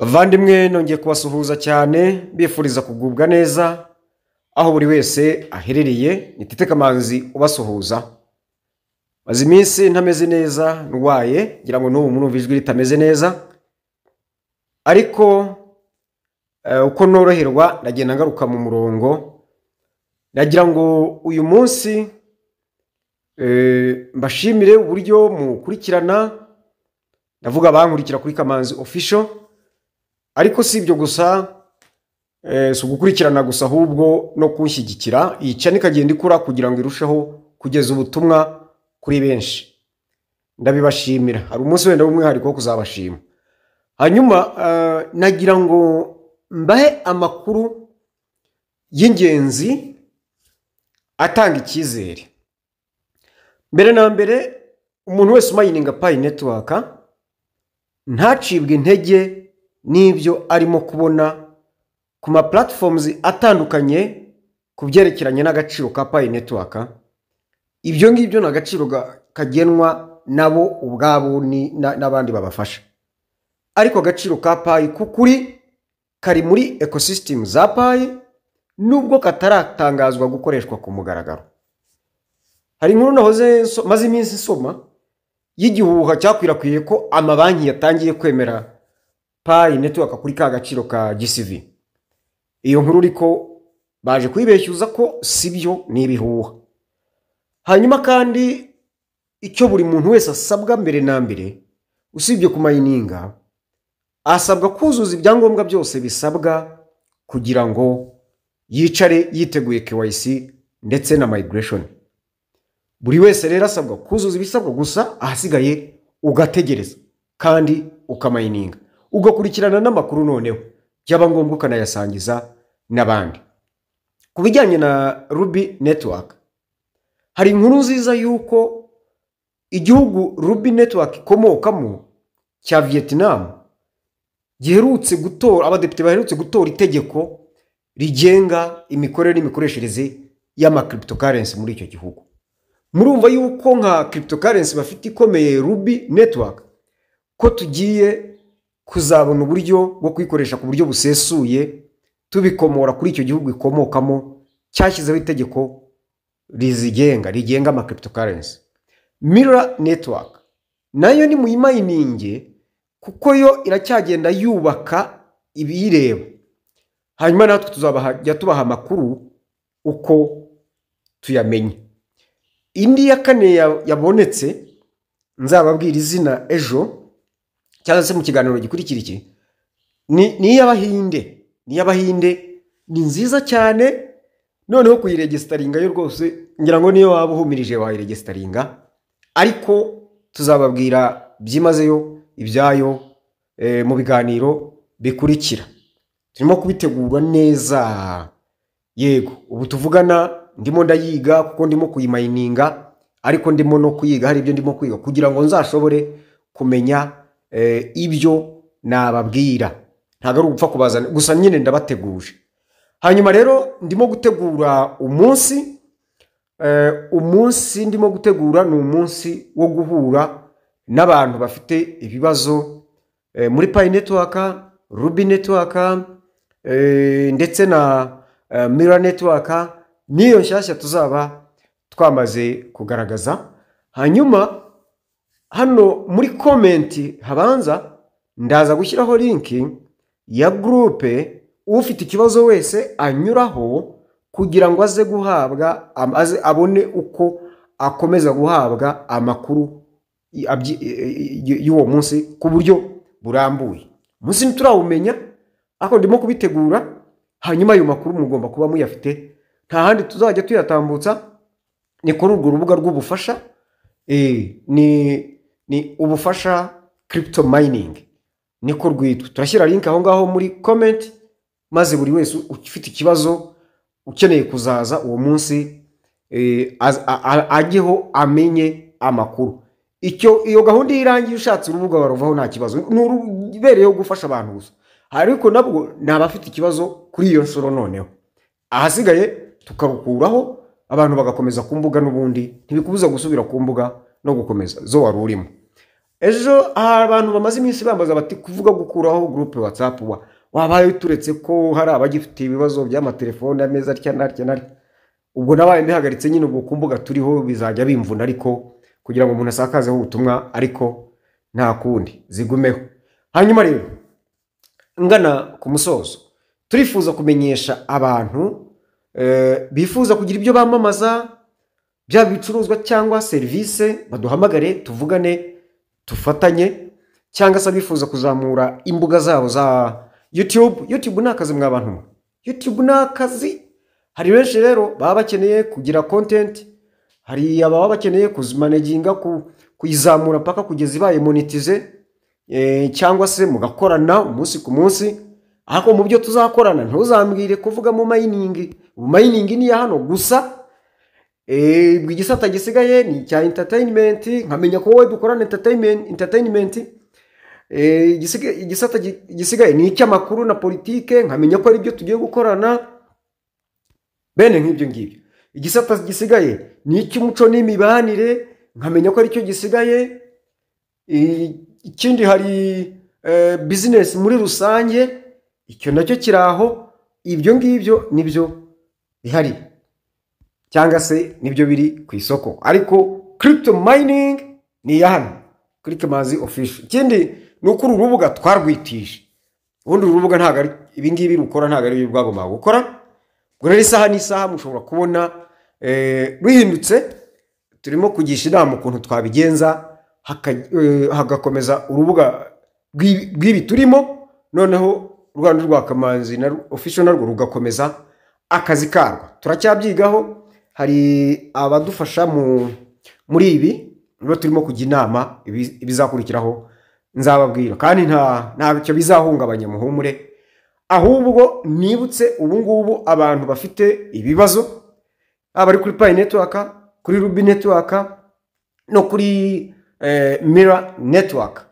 Bavandimwe, nongeye kubasuhuza cyane, mbifuriza kugubwa neza aho buri wese aherereye. Ni Tite Kamanzi ubasuhuza. Maze iminsi ntameze neza, ndwaye, ngira ngo n'ubu murumva ijwi ritameze neza, ariko uko noroherwa ndagenda ngaruka mu murongo. Nagira ngo uyu munsi mbashimire uburyo mukurikirana, ndavuga abankurikira kuri Kamanzi Official, ariko si ibyo gusa, si ugukurikirana gusa, ahubwo no kunshyigikira. Iyi channel ikagenda ikura kugira ngo irusheho kugeza ubutumwa kuri benshi. Ndabibashimira. Hari umunsi wenda w'umwihariko wo kuzabashima. Hanyuma nagira ngo mbahe amakuru y'ingenzi atanga icyizere. Mbere na mbere, umuntu wese umayininga Pi Network ntacibwe intege n'ibyo arimo kubona ku ma platforms atandukanye ku byerekeranye n'agaciro ka Pi Network. Ibyo ngibyo ni agaciro kagenwa nabo ubwabo n'abandi babafasha, ariko agaciro ka Pi k'ukuri kari muri ecosystem za Pi, nubwo kataratangazwa gukoreshwa ku mugaragaro. Hari inkuru nahoze maze iminsi nsoma y'igihuha cyakwirakwiye ko amabanki yatangiye kwemera Pi Network kuri ka gaciro ka GCV. Iyo nkuru ariko baje kuyibeshyuza ko si byo, ni ibihuha. Hanyuma kandi icyo buri muntu wese asabwa mbere na mbere, usibye kumayininga, asabwa kuzuza ibyangombwa byose bisabwa kugira ngo yicare yiteguye KYC ndetse na migration. Buri wese rero asabwa kuzuza ibisabwa gusa, ahasigaye ugategereza kandi ukamayininga, ugakurikirana n'amakuru, noneho byaba ngombwa ukanayasangiza n'abandi. Ku bijyanye na Ruby Network, hari inkuru nziza y'uko igihugu Ruby Network ikomokamo cya Vietnam giherutse gutora, abadepite baherutse gutora itegeko rigenga imikorere n'imikoreshereze y'ama cryptocurrency muri icyo gihugu. Murumva yuko nka cryptocurrency bafite ikomeye, Ruby Network, ko tugiye kuzabona uburyo bwo kuyikoresha ku buryo busesuye, tubikomora kuri icyo gihugu ikomokamo cyashyizeho itegeko rizigenga, rigenga ama cryptocurrency. Mira Network nayo ni muyimayininge, kuko yo iracyagenda yubaka ibiyireba, hanyuma natwe tuzajya tubaha amakuru uko tuyamenye. Indi ya kane yabonetse, nzababwira izina ejo cyangwa se mu kiganiro gikurikira iki, ni iy'Abahinde. Ni iy'Abahinde, ni nziza cyane. Noneho kuyiregisitaringa yo rwose, ngira ngo niyo waba uhumirije wayiregisitaringa, ariko tuzababwira byimazeyo ibyayo mu biganiro bikurikira. Turimo kubitegura neza. Yego, ubu tuvugana ndimo ndayiga, kuko ndimo kuyimayininga, ariko ndimo no kuyiga, hari ibyo ndimo kwiga kugira ngo nzashobore kumenya ibyo nababwira. Ntabwo ari ugupfa kubazana gusa nyine, ndabateguje. Hanyuma rero ndimo gutegura umunsi, umunsi ndimo gutegura ni umunsi wo guhura n'abantu bafite ibibazo muri Pi Network, Ruby Network, ndetse na Mira Network, n'iyo nshyashya tuzaba twamaze kugaragaza. Hanyuma hano muri comment habanza ndaza gushyiraho link ya group, ufite ikibazo wese anyuraho kugira ngo aze guhabwa aze abone uko akomeza guhabwa amakuru y'uwo munsi ku buryo burambuye. Umunsi ntiturawumenya, ariko ndimo kubitegura. Hanyuma ayo makuru mugomba kuba muyafite, nta handi tuzajya tuyatambutsa, ni kuri urwo rubuga rw'ubufasha, ni Ubufasha Crypto Mining niko rwitwa. Turashyira link aho ngaho muri comment, maze buri wese ufite ikibazo, ukeneye kuzaza uwo munsi, ajyeho amenye amakuru. Icyo iyo gahunda iyo irangiye, ushatse urubuga waruvaho, nta kibazo, ni urubereyeho gufasha abantu gusa, ariko nabwo ni abafite ikibazo kuri iyo nshuro. Noneho ahasigaye tukarukuraho, abantu bagakomeza ku mbuga n'ubundi, ntibikubuza gusubira ku mbuga no gukomeza zo wari urimo. Ejo hari abantu bamaze iminsi bambaza bati kuvuga gukuraho groupe WhatsApp, wabaye turetse ko hari abagifite ibibazo by'amatelefone ameza atya n'atya n'atya. Ubwo nabaye mbihagaritse nyine, ubwo ku mbuga turiho bizajya bimvuna, ariko kugira ngo umuntu asakazeho ubutumwa, ariko nta kundi zigumeho. Hanyuma rero ngana ku musozo, turifuza kumenyesha abantu bifuza kugira ibyo bamamaza, byaba ibicuruzwa cyangwa serivisi, baduhamagare tuvugane tufatanye, cyangwa se abifuza kuzamura imbuga zabo za YouTube. YouTube ni akazi mwa bantu mwe, YouTube ni akazi. Hari benshi rero baba bakeneye kugira content, hari ababa bakeneye kuzimanaginga, kuyizamura mpaka kugeza ibaye monetize, cyangwa se mugakorana umunsi ku munsi. Ariko mu byo tuzakorana ntuzambwire kuvuga mu mining, ubu mining ni iya hano gusa. Ubwo igisata gisigaye ni icya entertainment, nkamenya ko wowe dukorana entertainment. Igisata gisigaye ni icy'amakuru na politike, nkamenya ko ari byo tugiye gukorana, bene nk'ibyo ngibyo. Igisata gisigaye ni icy'umuco n'imibanire, nkamenya ko aricyo gisigaye. Ikindi hari business muri rusange, icyo nacyo kiri aho. Ibyo ngibyo nibyo bihari cyangwa se nibyo biri ku isoko, ariko crypto mining ni iya hano kuri Kamanzi Official. Ikindi ni uko uru rubuga twarwitije, ubundi uru rubuga ntabwo ari ibi ngibi rukora, ntabwo ari byo rwagombaga gukora. Ubwo rero isaha n'isaha mushobora kubona ruhindutse. Turimo kugisha inama ukuntu twabigenza hagakomeza urubuga rw'ibi turimo, noneho Rwanda rwa Kamanzi na Official narwo rugakomeza akazi karwo. Turacyabyigaho, hari abadufasha muri ibi nibo turimo kujya inama. Ibizakurikiraho nzababwira, kandi ntacyo bizahungabanya, muhumure. Ahubwo nibutse ubu ngubu abantu bafite ibibazo, haba ari kuri Pi Network, kuri Ruby Network no kuri Mira Network,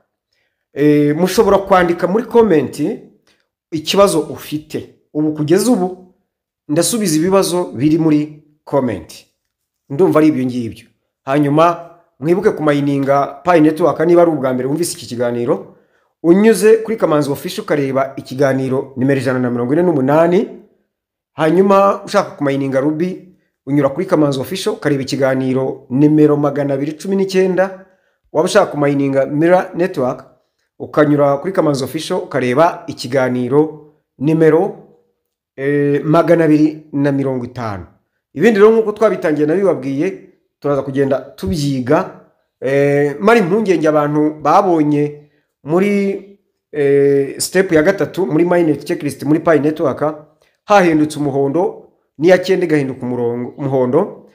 mushobora kwandika muri comment ikibazo ufite. Ubu kugeza ubu ndasubiza ibibazo biri muri comment, ndumva ari ibyo ngibyo. Hanyuma mwibuke kumayininga Pi Network. Niba ari ubwa mbere wumvise iki kiganiro, unyuze kuri Kamanzi Official ukareba ikiganiro nimero 148. Hanyuma ushaka kumayininga Ruby, unyura kuri Kamanzi Official ukareba ikiganiro nimero 219. Waba ushaka kumayininga Mira Network, ukanyura kuri Kamanzi Official ukareba ikiganiro nimero 250. Ibindi rero nk'uko twabitangiye nabibabwiye, turaza kugenda tubyiga. Mari impungenge abantu babonye muri step ya gatatu muri mainnet checklist muri Pi Network hahindutse umuhondo, n'iya cyenda igahinduka umuhondo,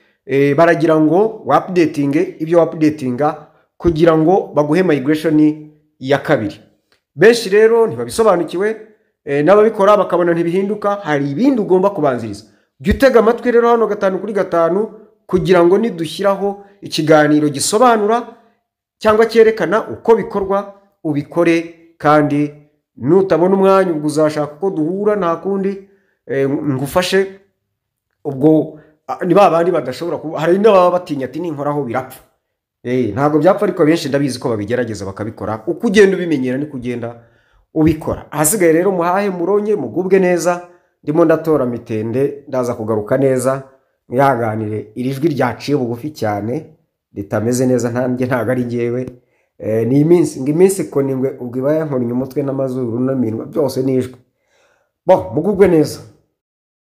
baragira ngo wapudetinge ibyo wapudetinga kugira ngo baguhe migration ya kabiri. Benshi rero ntibabisobanukiwe, n'ababikora bakabona ntibihinduka. Hari ibindi ugomba kubanziriza. Jya utega amatwi rero hano gatanu kuri gatanu, kugira ngo nidushyiraho ikiganiro gisobanura cyangwa cyerekana uko bikorwa ubikore. Kandi nutabona umwanya, ubwo uzashaka uko duhura, nta kundi, ngufashe. Ubwo ni ba bandi badashobora kuba, hari n'ababa batinya ati ninkoraho birapfa. Ntabwo byapfa, ariko benshi ndabizi ko babigerageza bakabikora. Uko ugenda ubimenyera niko ugenda ubikora. Ahasigaye rero muhahe muronye mugubwe neza. Ndimo ndatora mitende, ndaza kugaruka neza. Mwihanganire iri jwi ryaciye bugufi cyane ritameze neza, ntanjye ntabwo ari njyewe. Ni iminsi ngo iminsi ikona ingwe, ubwo iba yankonnye umutwe n'amazuru n'iminwa byose n'ijwi. Bo mugubwe neza.